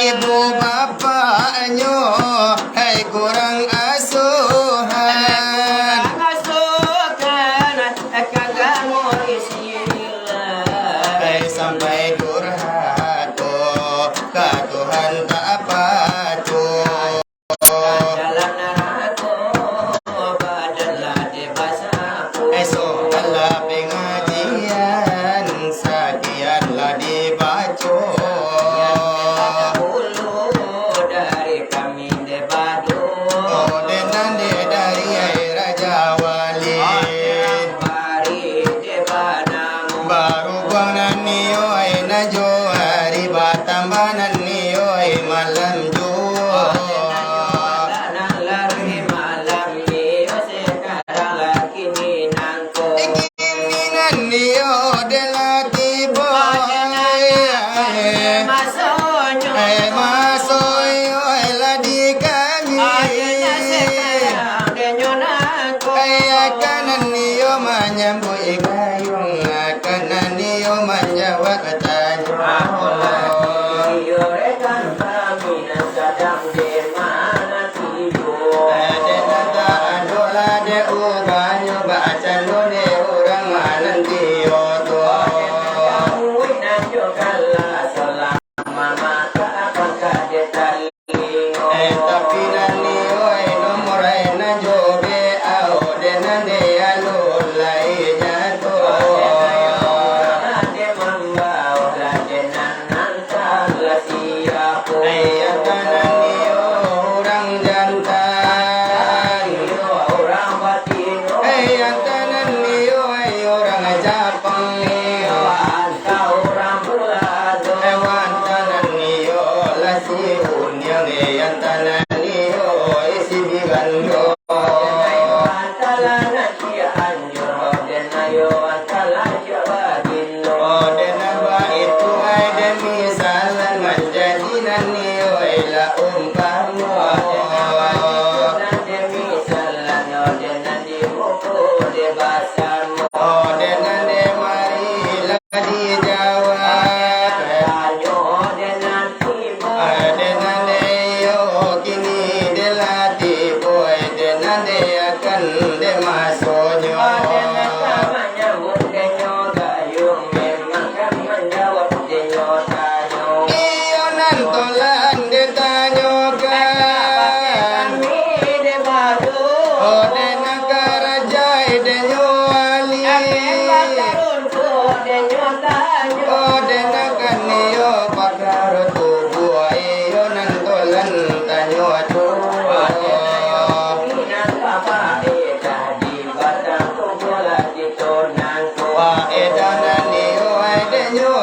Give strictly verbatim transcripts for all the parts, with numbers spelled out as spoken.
ibu bapaknyo, hai kurang asuhan. Kurang asuhan, kagamo isi. Hai sampai durhako, ka Tuhan tak patuh. Dalam narako, badan lah dibasapu. Esok lah pengajian, sakian lah dibaco. Dahulu dari kami dibado. Oh, denan de dari ai Raja Wali. Bari dibanamu. Barubuang nan iyo ai nan jo ari, batambah nan iyo ai malam juo. Nan larui malam iyo, sekarang lah kini nangko. Kini nan iyo de lah tibo. Masonyo. Eh, maso iyo ai lah di kami. Sekarang denyo nangko. Eh, akanan iyo manyambuik gayuang, akanan iyo manjawab tanyo. Apolah iyo rekan kami nan sadang di mana tibo. Eh, dek nan tak ado lah dek ubahnyo, bakcando dek urang mananti iyo tu. Dek nan jauah nan jo kalah salam. Eh, tapi nan iyo ai nomor ai nan jo be, ao, dek nan de alun lai jato. Eh, yang kanan iyo urang jantan. Eh, yang kanan iyo ai urang Japang. Hewan tanan iyo lah si uniang, eh, yang tanan iyo isi bigando. Oh, dek nan baitu ai demi salah manjadi nan iyo ai lah umpamo. Oh, dek nan de marilah dijawab. Dek nan de iyo kini de lah tibo, dek nan de akan de masonyo. Iyo nan tolan ditanyokan. Oh, dek nan karajo denyo wali. Oh, dek nan kan iyo pakaro tubuah, iyo nan tolan tanyo tu. Faedah nan iyo ai denyo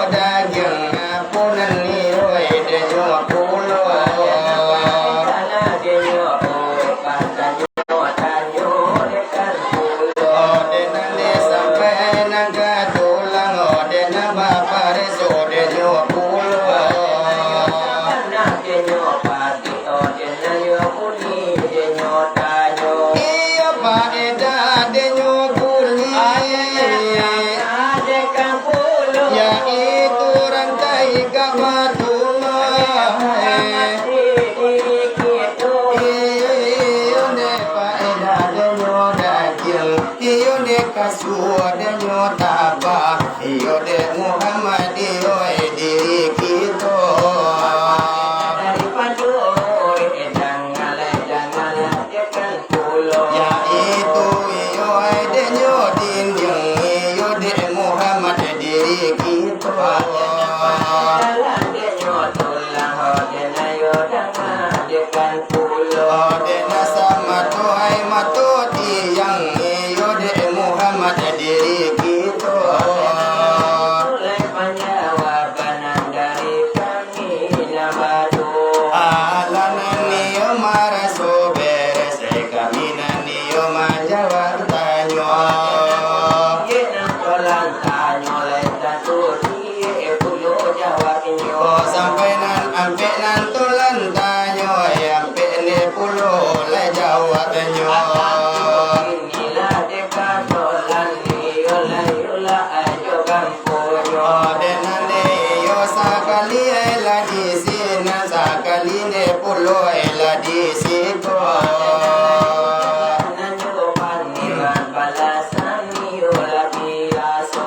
siko.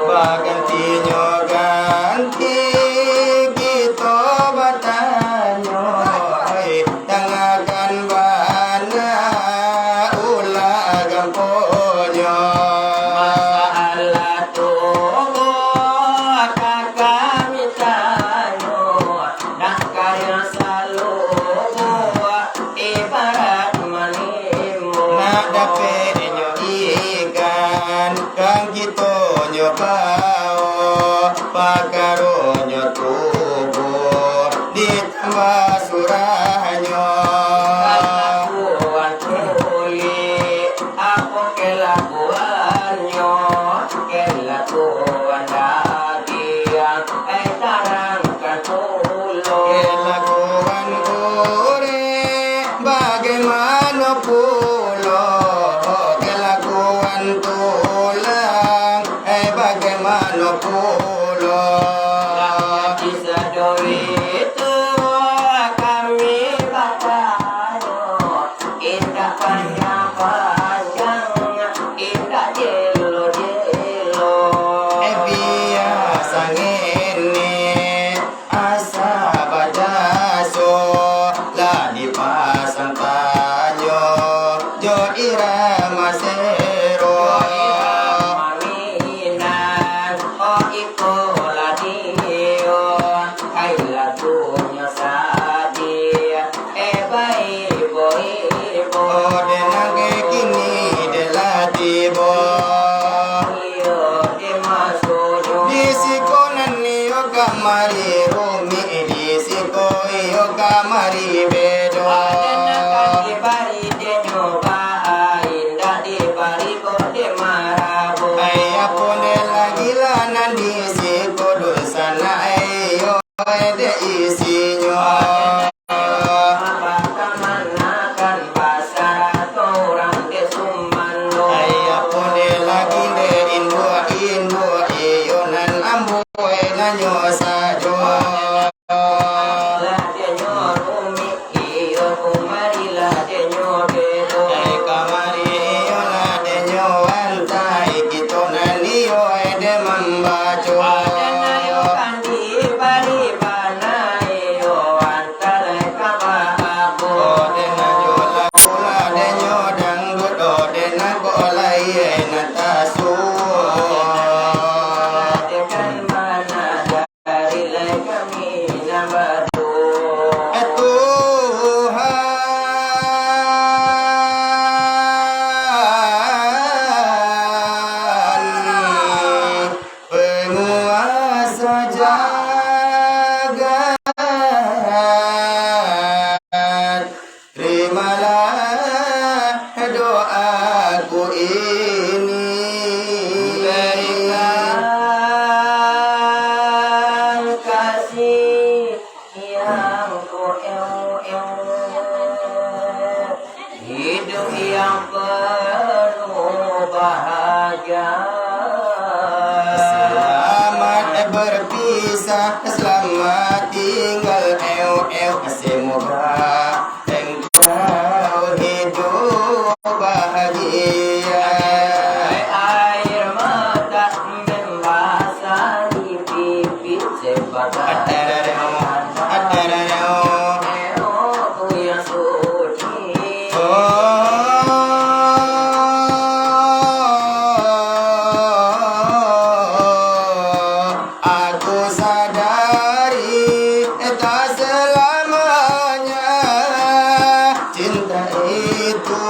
Baganti-ganti kito batanyo, tangakan bana ulah gamponyo. Masalah tu, ka kami tanyo, nak kaya saluruah ibarat manimo. Nak dapeknyo ikan, kan kitonyo bao, pakaronyo tubuh ditambah surahnyo. Kalakuan kulik, apo kalakuannyo? Kalakuan dagiang, eh, tarangkan pulo. Kalakuan urek, bagaimana pulo? Kalakuan tulang, eh, bagaimana pulo? Kisah doitu kami batanyo, indak panjang-panjang, indak jelo-jelo. Eh, biasa ngene, asa bajaso, lah dipasang tanyo, jo irama sero. Irama Minang, oh, iko lah dio, ai lagunyo sadih. Eh, baibo-ibo. Oh, dek nan kini dek lah tibo. Iyo, dek maksudnyo. Di siko nan iyo kamari rumik, di siko iyo kamari bedo. Ada nan ka dibari dek nyo ba-, indak dibari kok dek marabo. Ai, apo dek lagi lah nan di siko dunsanak, ai, iyo. Dek isinyo. Kamanakan basa atau urang dek sumando. Ai, apo dek lagi dek induak-induak, iyo nan ambo nanyo sajo. Lah dek nyo rumik, iyo kumarilah dek nyo bedo. Ai, kamari iyo lah dek nyo antai, kito nan iyo dek mambaco. Aden ayo kan dibari bana iyo antai ka ba-, apo. Oh, dek nan yo lagu lah dek nyo dangdut, oh, dek nan kok lai nan tasuo. Dek kan bana Carilah kami nan baduo. Eh, Tuhan, penguasa jagat, terimalah doaku ini. Berikan kasih yang ku hidup yang penuh bahagia. Selamat berpisah, selamat tinggal, eu, eu, semoga engkau hidup bahagia. Air mata membasahi pipi sepatah. Atarareo, atarareo. Rohku yang suci. Oh. Aku sadari, eh, tak selamanya cinta itu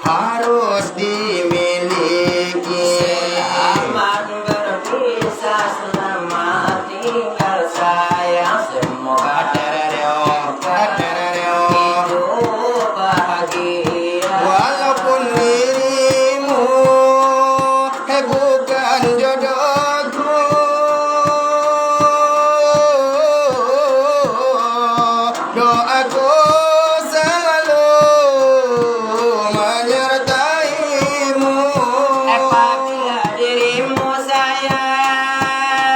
harus dimiliki. Selamat berpisah, selamat tinggal sayang, semoga hidup bahagia. Walaupun dirimu, eh, bukan jodohku, doaku selalu menyertaimu. Apabila dirimu sayang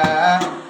Dadah.